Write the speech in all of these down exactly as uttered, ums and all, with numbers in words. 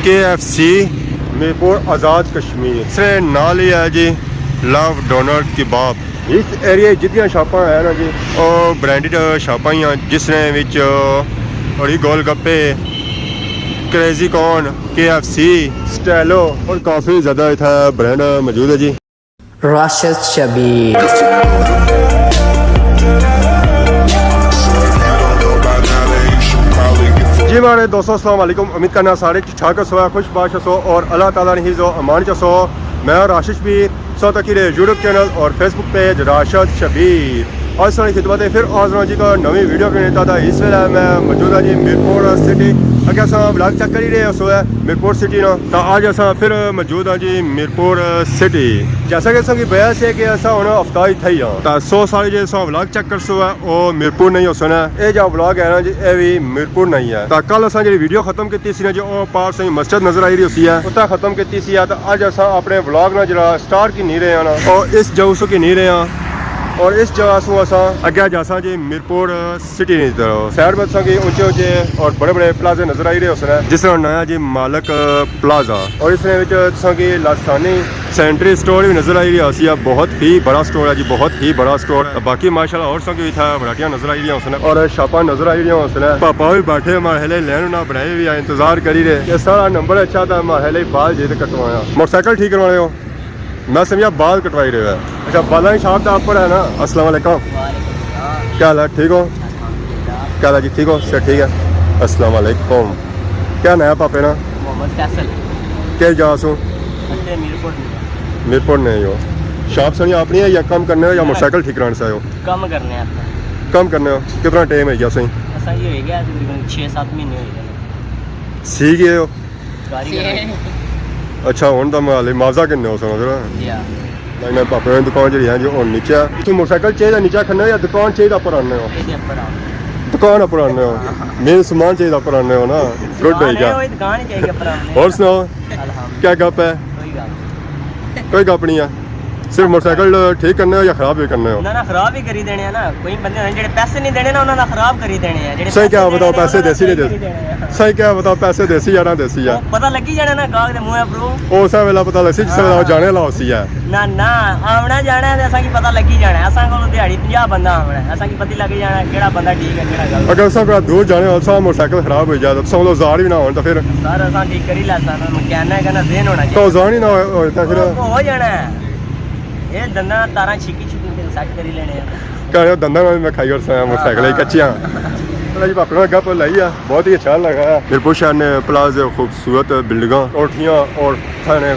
کے ایف سی، میرپور آزاد کشمیر۔ اس نے نال ہی ہے جی لو ڈونر کباب۔ اس ایریے جتنیاں شاپاں ہیں نا جی، وہ برانڈڈ شاپاں ہی ہیں، جس نے وچ بڑی گول گپے، کریزی کارن، کے ایف سی، سٹیلو اور کافی زیادہ اتھا برانڈ موجود ہے جی۔ راشد شبیر۔ جی ماڑے دوستو، السلام علیکم۔ امید کرنا سارے ٹھیک ٹھاک ہسو، خوش باش ہسو اور اللہ تعالیٰ نے حفظ و امان چ ہسو۔ میں راشد شبیر، سو تکی رہے یوٹیوب چینل اور فیس بک پیج راشد شبیر۔ آج ساری خدمت ہے پھر آج جی کا نویں ویڈیو کے ساتھ۔ اس ویلے میں موجود ہاں جی میرپور سٹی۔ اگے اساں ولاگ چیک کری رہے ہسو ہے میرپور سٹی نا، تو آج اساں پھر موجود ہاں جی میرپور سٹی۔ جیسا کہ اساں کی بیاس ہے کہ اساں ہن ہفتہ ہی تھئی ہاں، تو سو سارے جے اساں ولاگ چیک کرسو ہے، او میرپور نہیں ہوسن ہے۔ اے جا ولاگ ہے نا جی، اے بھی میرپور نہیں ہے۔ تو کل اساں جی ویڈیو ختم کیتی سی نا جی، او پار سائیں مسجد نظر آئی رہی ہوسی ہے، اتھا ختم کیتی سی ہے۔ تو اج اساں اپنے ولاگ نا جڑا سٹارٹ کی نہیں رہے ہاں نا، اور اس جگہ سو کی نہیں رہے ہاں، اور اس جگہ سو اساں اگے جاساں جی میرپور سٹی نی طرف۔ سائیڈ پر تساں کی اونچے اونچے اور بڑے بڑے پلازے نظر آئی رہے ہوسن، جس طرح نیا جی مالک پلازا، اور اس نے وچ تساں کی لاسانی سینٹری سٹور بھی نظر آئی رہی ہوسی ہے۔ بہت ہی بڑا سٹور ہے جی، بہت ہی بڑا سٹور ہے۔ باقی ماشاءاللہ اور تساں کی اتھا ورائٹیاں نظر آئی رہی ہوسن اور شاپاں نظر آئی رہی ہوسن۔ پاپا بھی بیٹھے مارے لے لین انہاں بنائے بھی انتظار کری رہے۔ یہ سارا نمبر اچھا تھا مارے لے بال جے تے کٹوایا۔ موٹر سائیکل ٹھیک کروانے ہو؟ میں سمجھا بال کٹوائی رہے ہو۔ اچھا، بالاں کی شاپ دا اپر ہے نا؟ السلام علیکم۔ وعلیکم السلام۔ کیا حال ہے؟ ٹھیک ہو؟ الحمدللہ۔ کیا حال ہے جی؟ ٹھیک ہو؟ صحت ٹھیک ہے؟ السلام علیکم۔ کیا ناں ہے پاپے نا؟ محمد فیصل۔ کیا جا سو؟ اتھے میرپور نے۔ میرپور نے ہو۔ شاپ سنی اپنی ہے یا کم کرنے ہو یا موٹر سائیکل ٹھیک کرانے سے آئے ہو؟ کم کرنے ہیں اپنا۔ کم کرنے ہو؟ کتنا ٹائم ہے گیا سہی؟ اساں کی ہوئی گیا تقریباً چھ ست مہینے ہوئی گئے۔ سی گئے ہو؟ کاریگر۔ اچھا، ہن تاں میں حالی معاوضہ کنے ہو سنا ذرا۔ جی ہاں۔ نہیں، میں پاپے نے دکان جڑی ہے جی، ہن نیچے ہے۔ تو موٹر سائیکل چاہیے نیچے کھڑنے ہو یا دکان چاہیے اپر آنے ہو؟ اے دے اپر آ۔ دکان اپر آنے ہو؟ ہاں۔ مین سامان چاہیے اپر آنے ہو نا؟ گڈ ہے سامان کیا؟ اے ہوئی دکان ہی چاہیے اپر آنے۔ اور سناؤ؟ الحمدللہ۔ کیا گپ ہے؟ کوئی گپ نہیں۔ کوئی گپ نہیں ہے۔ صرف موٹر سائیکل ٹھیک کرنے ہو یا خراب بھی کرنے ہو؟ نہ، نہ، خراب ہی کری دینے ہیں نا۔ کوئی بندے ہونے جڑے پیسے نہیں دینے نا، انہاں نا خراب کری دینے ہیں۔ جڑے صحیح کیا پیسے بتاؤ، دینے نا، پیسے انہاں نا دیسی نہیں صحیح کری دینے ہیں۔ صحیح کیا بتاؤ، پیسے دیسی یا نہ دیسی ہے؟ او پتہ لگی جانا نا گاہک دے منہ اپروں۔ او اسے ویلا پتہ لگسی جس ویلا او ہاں۔ جانے والا ہوسی ہے۔ نہ، نہ، آونا جانا ہے تے اساں کی پتہ لگی جانا ہے۔ اساں کول دیہاڑی پنجاہ بندہ آونا ہے، اساں کی پتہ لگی جانا ہے کیڑا بندہ ٹھیک ہے، کیڑا غلط۔ اگر اساں کوئی دور جانے والا، سا موٹر سائیکل خراب ہوئی جائے تو سو لوگ زار بھی نہ ہون تو پھر؟ سر، اساں ٹھیک کری لیسا نا، مکینک ہے نا، ذہن ہونا چاہیے۔ تو زار ہی نہ ہوئے، ہوئے تو پھر؟ او، ہو جانا ہے۔ اے دنداں تاراں چھکی چھکی تے سیٹ کری لینے ہیں۔ کہہ رہے دنداں نال میں کھائی اور سایا موٹر سائیکل ہی ہاں۔ کچیاں۔ اللہ جی، اپنا گپ لائی ہے، بہت ہی اچھا لگا ہے۔ میرپور شہر نے پلازے خوبصورت بلڈنگاں، کوٹھیاں اور تھانے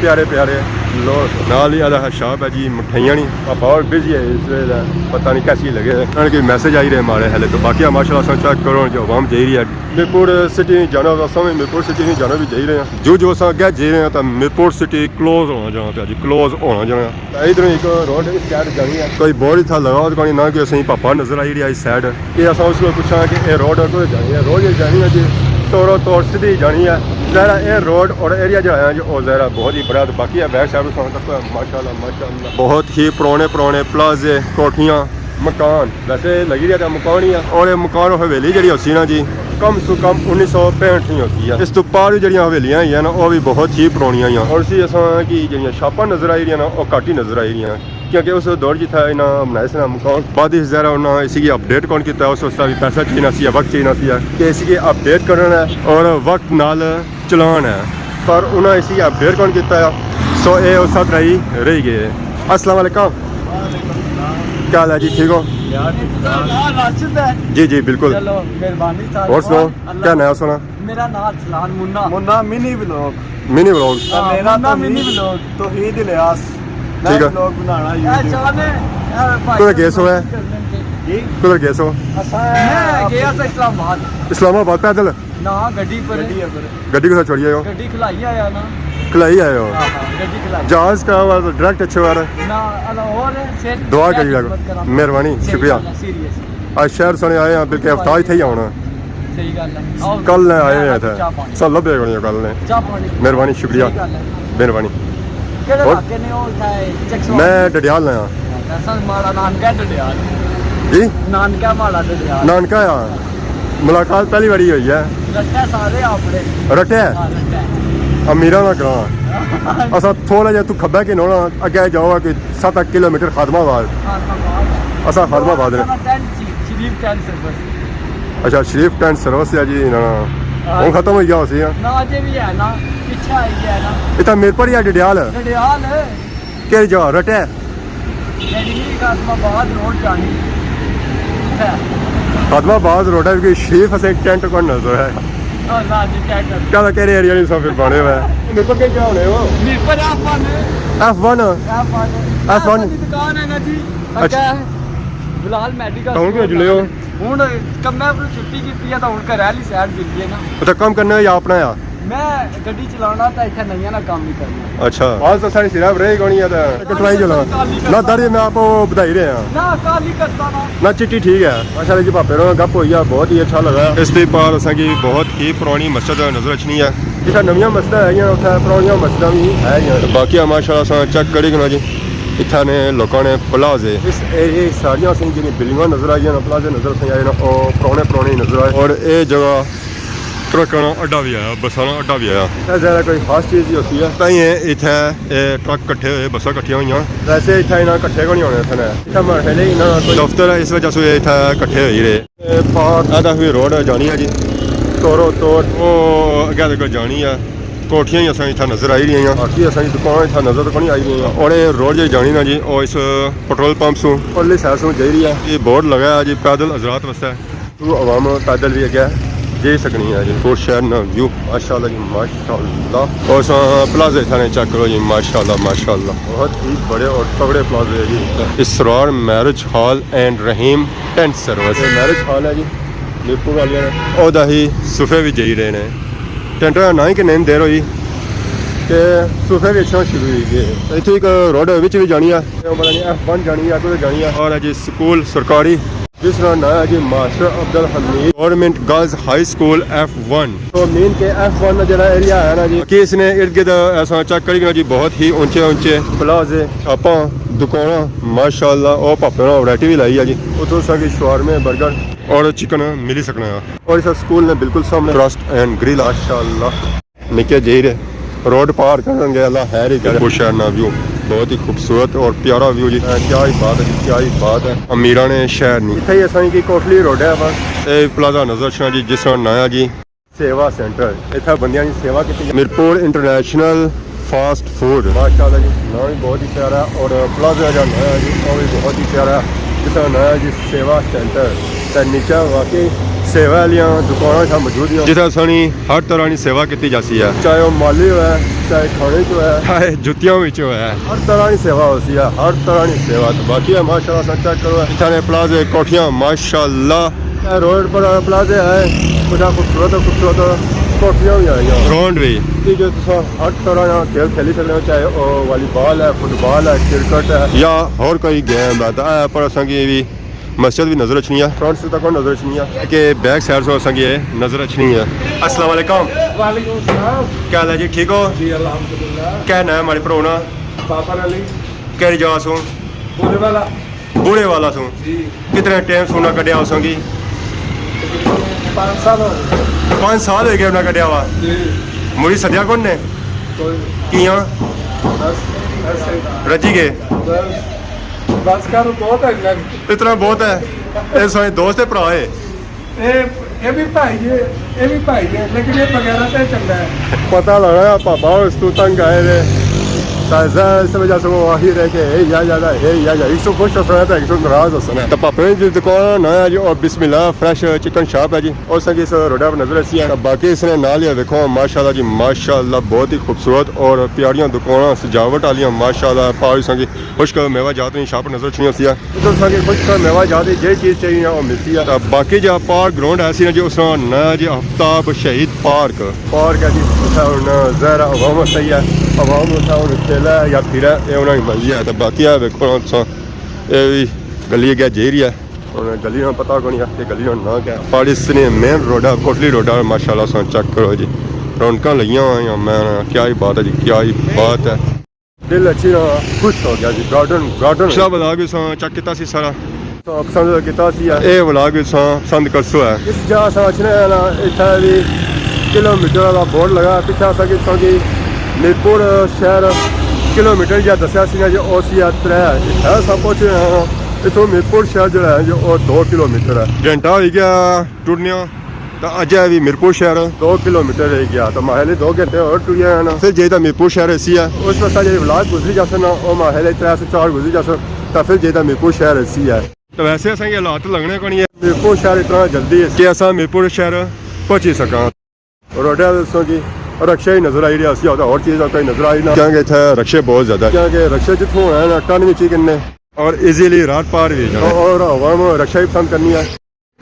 پیارے پیارے لوگ۔ نال ہی آدھا شاپ ہے جی مٹھائیاں نی۔ آپ اور بزی ہے اس ویلے، پتہ نہیں کیسی لگے۔ انہاں کے میسج آئی رہے مارے ہلے تو باقی ماشاءاللہ سا چیک کرو جو عوام جائی رہی ہے۔ میرپور سٹی نہیں جانا، اساں بھی میرپور سٹی نہیں جانا بھی جائی رہے ہیں۔ جو جو اساں اگے جائی رہے ہیں تو میرپور سٹی کلوز ہونا جانا پیا جی، کلوز ہونا جانا۔ ادھر ایک روڈ اس سائیڈ جانی ہے، کوئی بورڈ اتھا لگا ہوا تو کوئی نہ کہ اسیں پاپا نظر آئی رہی ہے اس سائیڈ۔ کہ اساں اس کو پوچھا کہ اے روڈ کدھر جانی ہے؟ روڈ یہ جانی ہے جی، تورو تور سدھی جانی ہے۔ ظاہر ہے اے روڈ اور ایریا جو ہے جو او ظاہر ہے بہت ہی بڑا ہے، تو باقی ہے بیک سائیڈ اساں تک ماشاءاللہ، ماشاءاللہ بہت ہی پرانے پرانے پلازے، کوٹھیاں، مکان۔ ویسے لگی رہیا تھا مکان ہی ہے، اور یہ مکان اور حویلی جڑی ہوسی نا جی، کم سے کم انیس سو پینٹھ نہیں ہوسی ہے۔ اس تو پار بھی جڑیاں حویلیاں ہی ہیں نا، وہ بھی بہت ہی پرانیاں ہی ہیں۔ اور اسی اساں کی جڑیاں شاپاں نظر آئی رہیاں نا، وہ گھٹ ہی نظر آئی رہیاں۔ کیونکہ اس دور جتھا انہاں بنائے سنا مکان، بعد اس ذرا انہاں اسی کی اپڈیٹ کون کیتا، اس واسطے بھی پیسہ چاہینا سی، وقت چاہینا سی کہ اسی کی اپڈیٹ کرنا ہے اور وقت نال چلان ہے، پر انہاں اسی اپڈیٹ کون کیتا ہے، سو اے اس طرح ہی رہ گئے۔ السلام علیکم۔ کیا حال ہے جی، ٹھیک ہو؟ یار، ٹھیک ٹھاک۔ جی جی، بالکل۔ چلو، مہربانی سر۔ اور سناؤ، اللہ کیا نیا سنا؟ میرا ناں ارسلان منا۔ منا منی ولاگ۔ منی ولاگ۔ ہاں، میرا منا منی ولاگ۔ توحید الیاس۔ ٹھیک ہے۔ ولاگ بنانا اے YouTube۔ جانے، اے بھائی کدھر گئے سو ہے؟ جی؟ کدھر گئے سو؟ میں گیا تھا اسلام آباد۔ اسلام آباد پیدل؟ نہ، گڈی پر۔ گڈی پر۔ گڈی کتھا چھوڑی آئے ہو؟ گڈی کھلائی آیا نا۔ کھلائی آئے ہو؟ ہاں، ہاں، گڈی کھلائی۔ جہاز کا ہوا تو ڈائریکٹ اچھے ہوا رہا؟ نہ، لاہور ہے، پھر دعا کری لگو۔ مہربانی، شکریہ۔ سیریس۔ آج شہر سنے آئے ہیں، بلکہ ہفتہ اتھے ہی آنا۔ صحیح گل ہے۔ آؤ، کل نے آئے ہوئے تھے۔ چاہ پانی۔ سب لبھے کونی کل نے۔ چاہ پانی۔ مہربانی، شکریہ۔ صحیح گل ہے۔ مہربانی۔ کیڑے اور علاقے نے ہو؟ اتھے چکسوال۔ میں ڈڈیال آیا۔ اساں ماڑا نانکا ڈڈیال۔ جی؟ نانکا ماڑا ڈڈیال۔ نانکا آ۔ ملاقات پہلی باری ہوئی ہے۔ رٹے سارے اپنے۔ رٹے؟ ہاں، رٹے۔ امیراں نا گراں۔ اساں تھوڑا جہا تو کھبا کے نونا، اگے جاؤ کہ ست اٹھ کلومیٹر خادم آباد۔ خادم آباد۔ اساں خادم آباد نے۔ ٹینٹ سی، شریف ٹینٹ سروس۔ اچھا، شریف ٹینٹ سروس ہے جی انہاں نا۔ ہاں۔ ہن ختم ہوئی گیا ہوسی، ہاں؟ نہ، اجے بھی ہے نا، پچھے آئی گیا نا۔ اتھا میرپور یا ڈڈیال؟ ڈڈیال۔ کیڑی جگہ؟ رٹے؟ جیڑی خادم آباد روڈ جانی۔ اتھے۔ خادم آباد روڈ ہے، کیونکہ شریف اسے ٹینٹ کو نظر ہے۔ او نہ جی، ٹینٹ۔ کیا کہہ رہے ایریا نہیں سو پھر بنے ہوئے۔ میرپور کے کیا ہونے ہو؟ میرپور ایف ون۔ ایف ون؟ ایف ون۔ ایف ون۔ ایف ون دی دکان ہے نا جی۔ اچھا۔ اگے بلال میڈیکل تو ہن کیا سٹور جلے ہو؟ ہن کمے پر چھٹی کیتی ہے، تو ہن گھر والی سائیڈ جلدی ہے نا۔ اچھا، کم کرنے ہو یا اپنا آ؟ میں گڈی چلانا، تے اتھے نئیاں نا کم ہی کرنا۔ اچھا۔ بس ساڑی صرف رہی کونی ہے تے۔ کٹوائی جلا۔ نہ داری میں آپ کو بدھائی رہے ہاں۔ نہ، کال ہی کرتا نا۔ نہ، چٹی ٹھیک ہے۔ ماشاءاللہ جی، بھاپے نال گپ ہوئی ہے، بہت ہی اچھا لگا۔ اس دے پار اساں کی بہت ہی پرانی مسجد نظر اچھنی ہے۔ جتھا نویاں مسجداں ہے گیاں، اتھا پرانیاں مسجداں بھی ہے گیاں۔ باقی ماشاءاللہ اساں چیک کری کنا جی، اتھا نے لوکاں نے پلازے۔ اس ایریے ساریاں اساں جڑی بلڈنگاں نظر آئی نا، پلازے نظر اساں آئے نا، او پرانے پرانے نظر آئے۔ اور اے جگہ ٹرکاں نا اڈا بھی آیا، بساں نا اڈا بھی آیا۔ اے ذرا کوئی خاص چیز ہی ہوتی ہے۔ تائیں اتھے اے ٹرک کٹھے ہوئے، بساں کٹھیاں ہوئیاں۔ ویسے اتھے انہاں کٹھے کو نہیں ہونے تھے نا۔ اتھے ماڑے خیال انہاں کوئی دفتر ہے، اس وجہ سے اتھے کٹھے ہوئی رہے۔ اے پار ادا ہوئی روڈ جانی ہے جی۔ تورو تور۔ او اگے تک جانی ہے۔ کوٹھیاں ہی اساں اتھا نظر آئی رہی ہیں۔ باقی اساں کی دکان اتھا نظر تو نہیں آئی رہی ہیں۔ اور اے روڈ جی جانی نا جی، او اس پٹرول پمپ سوں پرلی سائیڈ سوں جائی رہی ہے۔ یہ بورڈ لگا ہے جی پیدل حضرات واسطے۔ تو عوام پیدل بھی اگے جائی سکنی ہے جی۔ پور شہر نا ویو ماشاءاللہ جی، ماشاءاللہ۔ اور سا پلازے تھانے چیک کرو جی، ماشاءاللہ، ماشاءاللہ۔ بہت ہی بڑے اور تگڑے پلازے ہے جی۔ اسرار میرج ہال اینڈ رحیم ٹینٹ سروس۔ یہ میرج ہال ہے جی، میرپور والے نے۔ او دا ہی صوفے بھی جائی رہے نے۔ ٹینٹاں نا ہی کہ نین دیر ہوئی کہ صوفے بھی اچھنا شروع ہوئی گئے۔ اتھے ایک روڈ وچ بھی جانی ہے، پتہ نہیں ایف ون جانی ہے، کدھر جانی ہے۔ اور ہے جی سکول سرکاری، جس نا نام ہے جی ماسٹر عبد الحمید گورنمنٹ گرلز ہائی سکول ایف ون۔ تو مین کے ایف ون نا جڑا ایریا ہے نا جی، کہ اس نے ارد گرد ایسا چیک کری نا جی، بہت ہی اونچے اونچے پلازے، شاپاں، دکاناں، ماشاءاللہ، او پاپے نا ورائٹی بھی لائی ہے جی۔ اتھوں اساں کی شوارمے، برگر اور چکن ملی سکنا ہے۔ اور اس سکول نے بالکل سامنے کرسٹ اینڈ گرل، ماشاءاللہ۔ نکے جائی رہے۔ روڈ پار کرن گے، اللہ خیر ہی کرے۔ پور شہر نا ویو بہت ہی خوبصورت اور پیارا ویو جی۔ اے، کیا ہی بات ہے جی، کیا ہی بات ہے۔ امیراں نے شہر نہیں۔ اتھے ہی اساں کی کوٹلی روڈ ہے بس۔ اے پلازہ نظر اچھنا جی، جس نا نایا جی سیوا سینٹر۔ اتھے بندیاں کی سیوا کیتی جا۔ میرپور انٹرنیشنل فاسٹ فوڈ۔ ماشاءاللہ جی، ناں بھی بہت ہی پیارا ہے اور پلازہ جا نایا جی، وہ بھی بہت ہی پیارا ہے۔ جس نا نایا جی سیوا سینٹر۔ تے نیچے واقعی سیوا والیاں دکاناں اتھا موجود ہیں۔ جتھا سانی ہر طرح نی سیوا کیتی جاسی ہے۔ چاہے وہ مالی ہوئے، چاہے کھانے چ ہوئے، چاہے جتیاں وچ ہوئے۔ ہر طرح نی سیوا ہوسی ہے، ہر طرح نی سیوا۔ تو باقی ہے ماشاءاللہ سا چیک کرو، اتھا نے پلازے کوٹھیاں ماشاءاللہ۔ اے روڈ پر پلازے ہے، بڑا خوبصورت خوبصورت کوٹھیاں بھی آئی ہیں۔ گراؤنڈ بھی۔ کہ جو تساں ہر طرح نا کھیل کھیلی سکتے ہو، چاہے وہ والی بال ہے، فٹ بال ہے، کرکٹ ہے۔ یا ہور کوئی گیم ہے، تو اے پر اساں کی بھی مسجد بھی نظر اچھنی ہے، فرنٹ سے تک نظر اچھنی ہے کہ بیک سائیڈ سے اساں کی نظر اچھنی ہے۔ السلام علیکم۔ وعلیکم السلام۔ کیا حال ہے جی، ٹھیک ہو؟ جی الحمدللہ۔ کیا نام ہے ہمارے پرو نا؟ بابر علی۔ کیڑی جگہ سوں؟ بورے والا۔ بورے والا سوں۔ جی۔ کتنے ٹائم سوں نہ کڈیا اساں کی؟ پانچ سال ہو گئے۔ پانچ سال ہو گئے نہ کڈیا ہوا۔ جی۔ مڑی سدیا کون نے؟ کوئی نہیں۔ کیاں؟ بس ایسے ہی۔ رجی گئے۔ بس۔ بس کر، بہت ہے اتنا۔ اتنا بہت ہے۔ اے سارے دوست ہے، بھرا ہے۔ اے، اے بھی بھائی ہے، اے بھی بھائی ہے، لیکن اے بغیرت ہے، چنگا ہے۔ پتہ لگا پاپا اس تو تنگ آئے نے۔ تازہ اس وجہ سے وہ آہی رہے کہ اے یا یا اے یا یا، ایک سو خوش ہسنا ہے تو ایک سو ناراض ہسنا ہے۔ تو پاپے نے جی دکان ناں ہے جی، اور بسم اللہ فریش چکن شاپ ہے جی۔ اور سنگی اس روڈا پر نظر اچھی ہے۔ باقی اس نے نال ہی دیکھو، ماشاءاللہ جی، ماشاءاللہ، بہت ہی خوبصورت اور پیاریاں دکاناں، سجاوٹ والیاں، ماشاءاللہ، پاوی سنگی۔ خشک میوہ جات نی شاپ نظر اچھنی ہوسی ہے۔ ادھر ساکے خشک میوہ جات نی جیہڑی چیز چاہیے نا، او ملسی ہے۔ تے باقی جیہڑا پارک گراؤنڈ ہے سی نا جی، اس نا ناں ہے جی آفتاب شہید پارک۔ پارک ہے جی، اتھا ہن ظاہر ہے عوام واسطے ہی ہے، عوام اتھا ہن کھیلے یا پھرے، اے انہاں نی مرضی ہے۔ تے باقی ہے ویکھو نا تساں، اے وی گلی اگے جائی رہی ہے۔ ہن گلی نا پتہ کونی ہے کہ گلی نا ناں کیا ہے۔ پاکستانی مین روڈ ہے، کوٹلی روڈ ہے، ماشاءاللہ تساں چیک کرو جی، رونقاں لگیاں ہوئیاں، میں کیا ہی بات ہے جی، کیا ہی بات ہے۔ دل اچھی نا خوش ہو گیا جی، گارڈن، گارڈن۔ پچھلا ولاگ وی تساں چیک کیتا سی سارا۔ تساں پسند کیتا سی ہے۔ اے ولاگ وی تساں پسند کرسو ہے۔ اس جا اساں اچھنے آں نا، اتھا وی کلومیٹر والا بورڈ لگا، پچھے اساں کی اتھوں کی میرپور شہر کلومیٹر یا دسیا سی نا جی، او سی آ ترے۔ اتھے اساں پہنچے ہاں، اتھوں میرپور شہر جڑا ہے جی، او دو کلومیٹر ہے۔ گھنٹہ ہوئی گیا ٹرنیا، تے اجے وی میرپور شہر دو کلومیٹر رہ گیا، تے ماہلے دو گھنٹے اور ٹریا ہے نا، پھر جائی تے میرپور شہر ایسی ہے۔ اس وقت جی ولاگ گزری جاسن نا، او ماہلے ترے سو چار گزری جاسن، تے پھر جائی تے میرپور شہر ایسی ہے۔ تو ویسے اساں کی حالات لگنے کونی ہے میرپور شہر اتنا جلدی ہے کہ اساں میرپور شہر پہنچی سکاں۔ روڈے تے اساں کی رکشے ہی نظر آئی رہیا سی، تے ہور چیز کوئی نظر آئی نہ، کیونکہ اتھے رکشے بہت زیادہ ہے، کیونکہ رکشے جتھوں ہونا ہے نا، ٹن وچ ہی کنے اور ایزیلی راہ پار وی جانا ہے۔ اور عوام رکشہ ہی پسند کرنی ہے،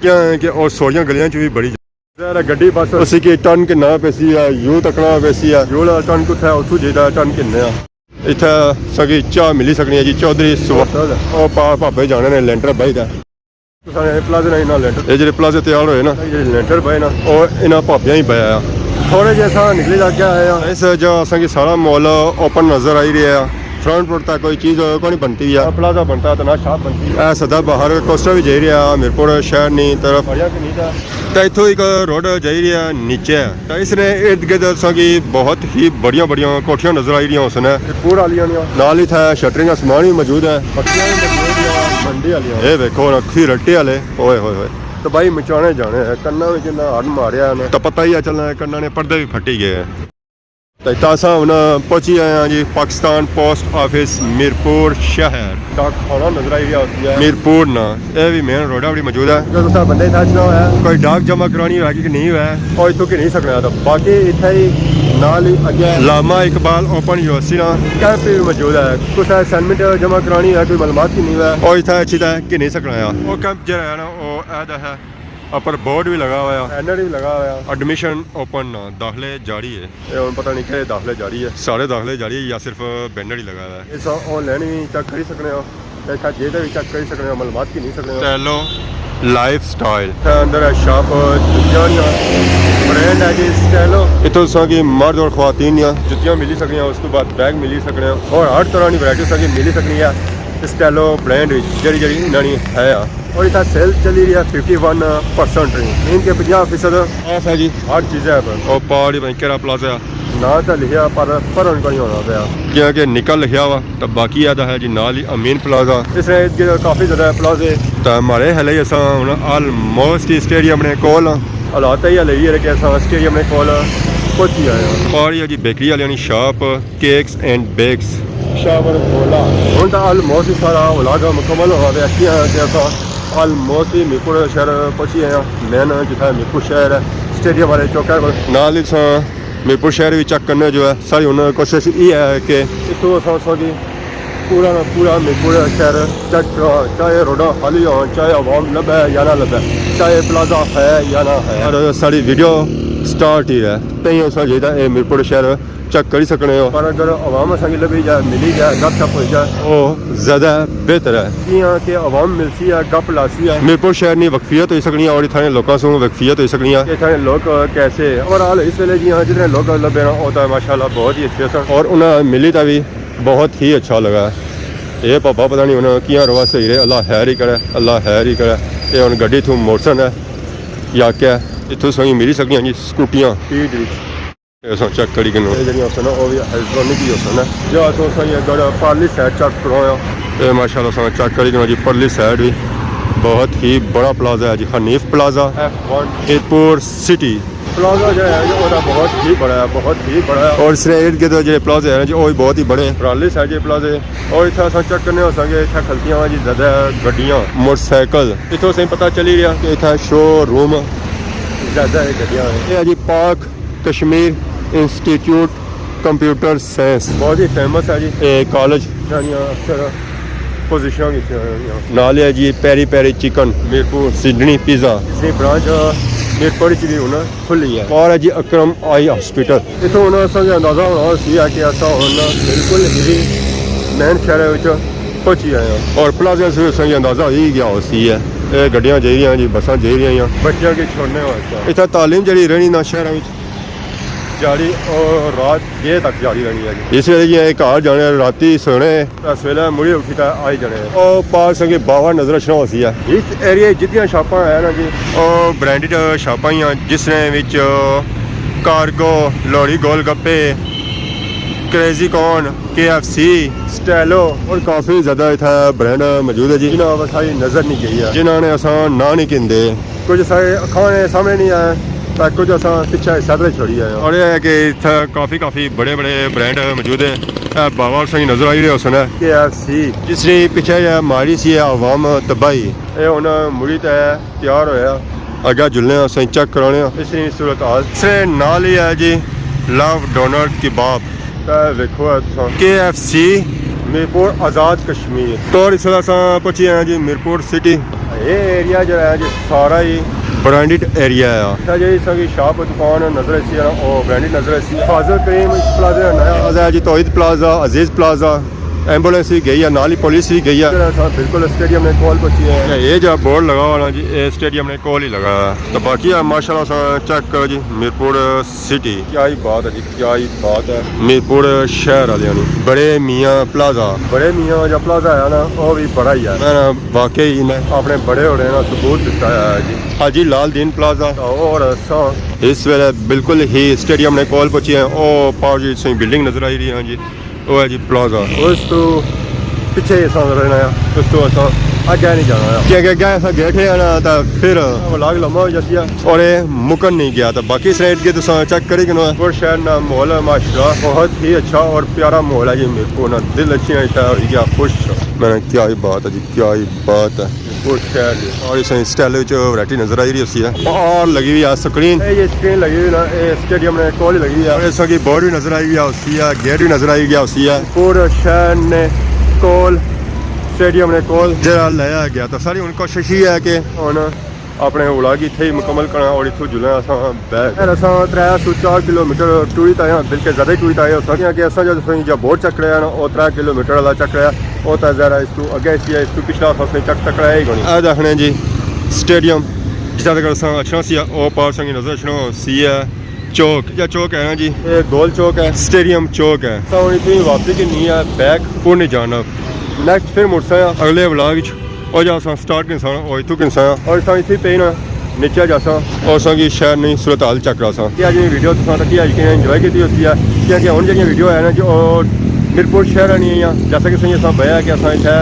کیونکہ او سوریاں گلیاں چ وی بڑی ظاہر ہے گڈی بس اسی کی ٹن کننا پیسی ہے، یو تکنا پیسی ہے، یو والا ٹن کتھے ہے، اتھوں جیڑا ٹن کننے آ۔ اتھے ساں کی چاہ ملی سکنی ہے جی، چوہدری صبح۔ او پا-، پاپے جانے نے لینٹر بائی دا۔ تساں نے پلازے نا انہاں لینٹر، اے جڑے پلازے تیار ہوئے نا، اے جڑے لینٹر بائے نا، او انہاں پاپیاں ہی بایا۔ تھوڑے جے اساں نکلی جا کے آئے ہاں۔ اس جا اساں کی سارا مال اوپن نظر آئی رہیا ہے۔ فرنٹ روڈ تک کوئی چیز کوئی نہیں بنتی ہے۔ نہ پلازہ بنتا تے نہ شاپ بنتی ہے۔ اے سدا باہر کوسٹر بھی جائی رہیا، میرپور شہر نی طرف۔ بڑیاں کنی دا۔ تے اتھوں ایک روڈ جائی رہیا نیچے۔ تے اس نے ارد گرد اساں کی بہت ہی بڑیاں بڑیاں کوٹھیاں نظر آئی رہیاں ہوسن۔ پور والیاں نیاں۔ نال اتھے شٹرنگ دا سامان بھی موجود ہے۔ بکریاں بھی موجود ہیں، منڈی والیاں۔ اے ویکھو نا، کھیرٹے والے، اوئے ہوئے ہوئے۔ تو بھائی مچانے جانے ہیں، کناں وچ انہاں ہارن ماریا نا۔ تو پتہ ہی ہے چلنا ہے، کناں نے پردے بھی پھٹی گئے ہیں۔ تے اتھا اساں ہن پہنچی آئے ہاں جی، پاکستان پوسٹ آفس میرپور شہر۔ ڈاک خانہ نظر آئی رہیا ہوسی ہے۔ میرپور نا، اے وی مین روڈ اپر موجود ہے۔ جو تساں بندے اتھا اچھنا ہویا ہے، کوئی ڈاک جمع کرانی ہویا کہ نہیں ہویا ہے، او اتھوں گھنی سکنا ہے۔ تو باقی اتھے ہی نال ہی اگے علامہ اقبال اوپن یونیورسٹی نا کیمپ بھی موجود ہے۔ کسے اسائنمنٹ جمع کرانی ہویا، کوئی معلومات گھنی ہویا ہے، او اتھے اچھی تے گھنی سکنا ہے۔ او کیمپ جیڑا ہے نا، او اے دا ہے۔ اپر بورڈ بھی لگا ہویا، بینر بھی لگا ہویا، ایڈمیشن اوپن نا، داخلے جاری ہے۔ اے ہن پتہ نہیں کہڑے داخلے جاری ہے، سارے داخلے جاری ہے یا صرف بینر ہی لگا ہویا ہے۔ اس آن لائن بھی چیک کری سکنے ہو، تے اتھا جے تے بھی چیک کری سکنے ہو، معلومات گھنی سکنے ہو۔ سٹیلو لائف سٹائل۔ تے اندر ہے شاپ جتیاں نیاں، برانڈ ہے جی سٹیلو۔ اتھوں تساں کی مرد اور خواتین نیاں جتیاں ملی سکنیاں، اس تو بعد بیگ ملی سکنے ہو، اور ہر طرح کی ورائٹی تساں کی ملی سکنی ہے سٹیلو برانڈ وچ، جڑی جڑی انہاں نی ہے۔ اور اتھا سیل چلی رہی ہے ففٹی ون پرسنٹ، یعنی کہ پنجاہ فیصد آف ہے جی۔ ہر چیز ہے پر۔ او پار ہی بھائی کیڑا پلازہ ہے؟ ناں تے لکھیا پر پرن کوئی ہونا پیا۔ کیونکہ نکا لکھیا ہوا تے باقی آدھا ہے جی نال ہی امین پلازہ۔ اس نے اتھے کافی زیادہ پلازے۔ تے مارے ہلے اساں ہن آلموسٹ ہی سٹیڈیم نے کول آں۔ حالات یہ لگی ہے کہ اساں سٹیڈیم نے کول پہنچی آئے ہاں۔ پار ہی ہے جی بیکری والیاں نی شاپ۔ کیکس اینڈ بیکس۔ شاور بولا۔ ہن تاں آلموسٹ ہی سارا ولاگ مکمل ہوا پیا، کیاں کہ اساں آلموسٹ ہی میرپور شہر پہنچی آئے ہاں۔ مین جتھا میرپور شہر ہے، سٹیڈیم والے چوکے کول۔ نال ہی تساں میرپور شہر وی چیک کرنے جو ہے۔ ساری ہن کوشش یہ ہے کہ اتھوں اساں اساں کی پورا نا پورا میرپور شہر چیک کراں، چاہے روڈاں خالی ہون، چاہے عوام لبھے یا نہ لبھے، چاہے پلازہ ہے یا نہ ہے۔ اور ساری ویڈیو سٹارٹ ہی ہے، تئیں اساں جیڑا اے میرپور شہر چیک کری سکنے ہو۔ پر اگر عوام اساں کی لبھی جائے، ملی جائے، گپ شپ ہوئی جائے، او زیادہ بہتر ہے۔ کیاں کہ عوام ملسی ہے، گپ لاسی ہے۔ میرپور شہر نی وقفیت ہوئی سکنی ہے اور اتھاں نے لوکاں سوں وقفیت ہوئی سکنی ہے۔ اتھاں نے لوگ کیسے ہیں۔ اوور آل اس ویلے جی ہاں جتنے لوگ لبھے نا، او تاں ماشاءاللہ بہت ہی اچھے سن اور انہاں ملی تاں وی بہت ہی اچھا لگا۔ اے پاپا پتہ نہیں انہاں کیاں روا صحیح رہے، اللہ خیر ہی کرے، اللہ خیر ہی کرے۔ اے ہن گڈی تھوں موٹرسائیکل ہے یا کیا؟ اتھوں سوئی ملی سکنیاں جی سکوٹیاں۔ سپیڈ وچ۔ اے اساں چیک کری کنوں۔ اے جڑیاں ہوسن نا، او وی الیکٹرانک ہی ہوسن نا۔ یا تو اساں اگر پرلی سائیڈ چیک کراں۔ اے ماشاءاللہ اساں چیک کری کنوں جی، پرلی سائیڈ وی بہت ہی بڑا پلازہ ہے جی، حنیف پلازہ، ایف ون۔ میرپور سٹی۔ پلازہ جو ہے جی، او تاں بہت ہی بڑا ہے، بہت ہی بڑا ہے۔ اور اس نے ارد گرد جڑے پلازے ہیں جی، او وی بہت ہی بڑے ہیں۔ پرلی سائیڈ جے پلازے، اور اتھا اساں چیک کرنے ہوساں کہ اتھا کھلتیاں ہوئیاں جی زیادہ گڈیاں، موٹرسائیکل۔ اتھوں اساں پتہ چلی رہیا کہ اتھا شو روم زیادہ ہے گڈیاں ہیں۔ اے ہے جی پاک کشمیر انسٹیٹیوٹ کمپیوٹر سائنس۔ بہت ہی فیمس ہے جی۔ اے کالج۔ جانیاں اکثر پوزیشناں وچ ہوندیاں۔ نال ہے جی پیری پیری چکن، میرپور۔ سڈنی پیزا۔ اس دی برانچ میرپور وچ وی ہن کھلی ہے۔ اور ہے جی اکرم آئی ہاسپٹل۔ اتھوں ہن اساں کی اندازہ ہونا ہوسی ہے کہ اساں ہن بالکل ہی مین شہر وچ پہنچی آئے ہاں۔ اور پلازے سے اساں کی اندازہ ہوئی گیا ہوسی ہے۔ اے گڈیاں جائی رہیاں جی، بساں جائی رہیاں۔ بچیاں کی چھوڑنے واسطے۔ اتھا تعلیم جڑی رہنی نا شہراں وچ جاری اور رات گے تک جاری رہنی ہے جی۔ اس ویلے جی اے گھر جانے، راتی سونے، تے سویلے مڑی اٹھی تے آئی جانے۔ او پار سنگی باوا نظر اچھنا ہوسی ہے۔ اس ایریے جتنیاں شاپاں ہیں نا جی، او برانڈڈ شاپاں ہی ہیں، جس نے وچ، کارگو، لوہڑی گول گپے، کریزی کارن، کے ایف سی، سٹیلو اور کافی زیادہ اتھا برانڈ موجود ہے جی، جنہاں پر ساری نظر نہیں گئی ہے، جنہاں نے اساں ناں نہیں گھندے۔ کچھ سارے اکھاں نے سامنے نہیں آئے، تے کچھ اساں پچھے سیدرے چھوڑی آئے ہاں۔ اور یہ ہے کہ اتھا کافی کافی بڑے بڑے برانڈ موجود ہیں۔ اے بابا سنگی نظر آئی رہے ہو سن، کے ایف سی، جس نے پچھے یہ ماری سی عوام تباہی۔ اے ہن مڑی تے تیار ہویا۔ اگے جلنے آں، اساں چیک کرانے آں اس نی صورت حال۔ اس نے نال ہی ہے جی لو ڈونر کباب۔ تے ویکھو اے تساں، کے ایف سی، میرپور آزاد کشمیر۔ تو اس ویلے اساں پہنچی آئے ہاں جی میرپور سٹی۔ اے ایریا جیہڑا ہے جی سارا ہی برانڈڈ ایریا ہے۔ تے جیہڑی اساں کی شاپ دکان نظر اسی نا، او برانڈڈ نظر اسی۔ فاضل کریم پلازہ نیا پلازہ ہے جی، توحید پلازہ، عزیز پلازہ۔ ایمبولینس وی گئی ہے، نال ہی پولیس وی گئی ہے۔ اساں بالکل اسٹیڈیم نے کول پہنچی ہے۔ اے جا بورڈ لگا ہوا نا جی، اے اسٹیڈیم نے کول ہی لگا ہے۔ تو باقی ہے ماشاءاللہ اساں چیک کرو جی، میرپور سٹی۔ کیا ہی بات ہے جی، کیا ہی بات ہے۔ میرپور شہر والے نی بڑے میاں پلازہ۔ بڑے میاں جا پلازہ ہے نا، او وی بڑا ہی ہے۔ میں نا واقعی میں اپنے بڑے ہونے نا ثبوت دتا ہے جی۔ حاجی لال دین پلازہ۔ اور اساں اس ویلے بالکل ہی اسٹیڈیم نے کول پہنچی ہیں۔ او پاؤ جی تساں بلڈنگ نظر آئی رہی ہے جی۔ او ہے جی پلازہ۔ اس تو پچھے اساں رہنا ہے، اس تو اساں اگے نہیں جانا ہے۔ کیونکہ اگے اساں گیٹ ہے نا، تاں پھر ولاگ لمبا ہو جاسی ہے۔ اور اے مکن نہیں گیا، تاں باقی اس نے ارد گرد تساں چیک کری کنو۔ اور شہر نا ماحول ماشاءاللہ بہت ہی اچھا اور پیارا ماحول ہے جی۔ میرپور نا دل اچھی ہے، شہر ہوئی گیا خوش۔ میں نے کیا ہی بات ہے جی، کیا ہی بات ہے۔ میرپور شہر دی۔ اور اس سٹیل وچ ورائٹی نظر آئی رہی ہوسی ہے۔ باہر لگی ہوئی ہے سکرین۔ اے یہ سکرین لگی ہوئی نا، اے سٹیڈیم نے کول ہی لگی ہوئی ہے۔ اور اس کی بورڈ بھی نظر آئی ہوئی ہوسی ہے، گیٹ بھی نظر آئی ہوئی ہوسی ہے۔ پور شہر نے کول، سٹیڈیم نے کول جڑا لایا گیا۔ تو ساری ہن کوشش یہ ہے کہ ہن اپنے ولاگ اتھے ہی مکمل کرنا اور اتھوں جلنا اساں بیک۔ یار، اساں ترے سو چار کلومیٹر ٹوری تے آئے ہاں، بلکہ زیادہ ہی ٹوری تے آئے ہو سکتے ہیں کہ اساں جو تساں جا بورڈ چیک کرایا نا، او ترے کلومیٹر والا چیک کرایا، او تے ظاہر ہے اس تو اگے سی ہے، اس تو پچھلا اساں اس نے چیک تکڑا ہی کونی۔ اے دیکھنے جی سٹیڈیم، جتھا تک اساں اچھنا سی، او پار سنگی نظر اچھنا سی ہے چوک، یا چوک ہے نا جی، اے گول چوک ہے، سٹیڈیم چوک ہے۔ اساں ہن اتنی واپسی کی نہیں ہے بیک، پور نہیں جانا۔ نیکسٹ پھر مڑساں اگلے ولاگ وچ۔ او جا اساں سٹارٹ کنساں، او اتھوں کنساں، اور اساں اتھوں پئی نا، نیچے جاساں، اور اساں کی شہر نی صورت حال چیک کراساں۔ کہ اج نی ویڈیو تساں تکی، اج کہیں انجوائے کیتی ہوسی ہے، کیونکہ ہن جیہڑیاں ویڈیو ہے نا جی، او میرپور شہر آنی ہے، جیسا کہ تساں بیا کہ اساں اتھے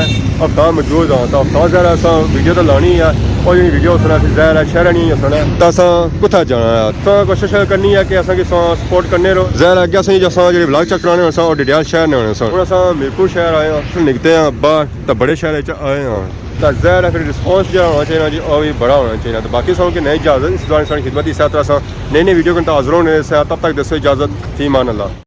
ہفتہ موجود ہاں، تو ہفتہ ظاہر اساں ویڈیو تو لانی ہے، اور جیہڑی ویڈیو سنا پھر ظاہر ہے شہر آنی ہے سنا، تو اساں کتھا جانا ہے؟ اساں کوشش کرنی ہے کہ اساں کی سپورٹ کرنے رہو۔ ظاہر ہے اگے اساں جیہڑے ولاگ چیک کرانے ہونے ساں، او ڈیٹیل شہر نے ہونے ساں۔ ہن اساں میرپور شہر آئے ہاں، نکلتے ہیں باہر۔ تاں بڑے شہر وچ آئے ہاں، تاں ظاہر ہے پھر رسپانس جیہڑا ہونا چاہیے جی، او وی بڑا ہونا چاہیے۔ تاں باقی ساں کی نئی اجازت، اس دوران ساں خدمت، اس طرح ساں نئی نئی ویڈیو کن تاں حاضر ہونے سے۔ تب تک دیسو اجازت، فی امان اللہ۔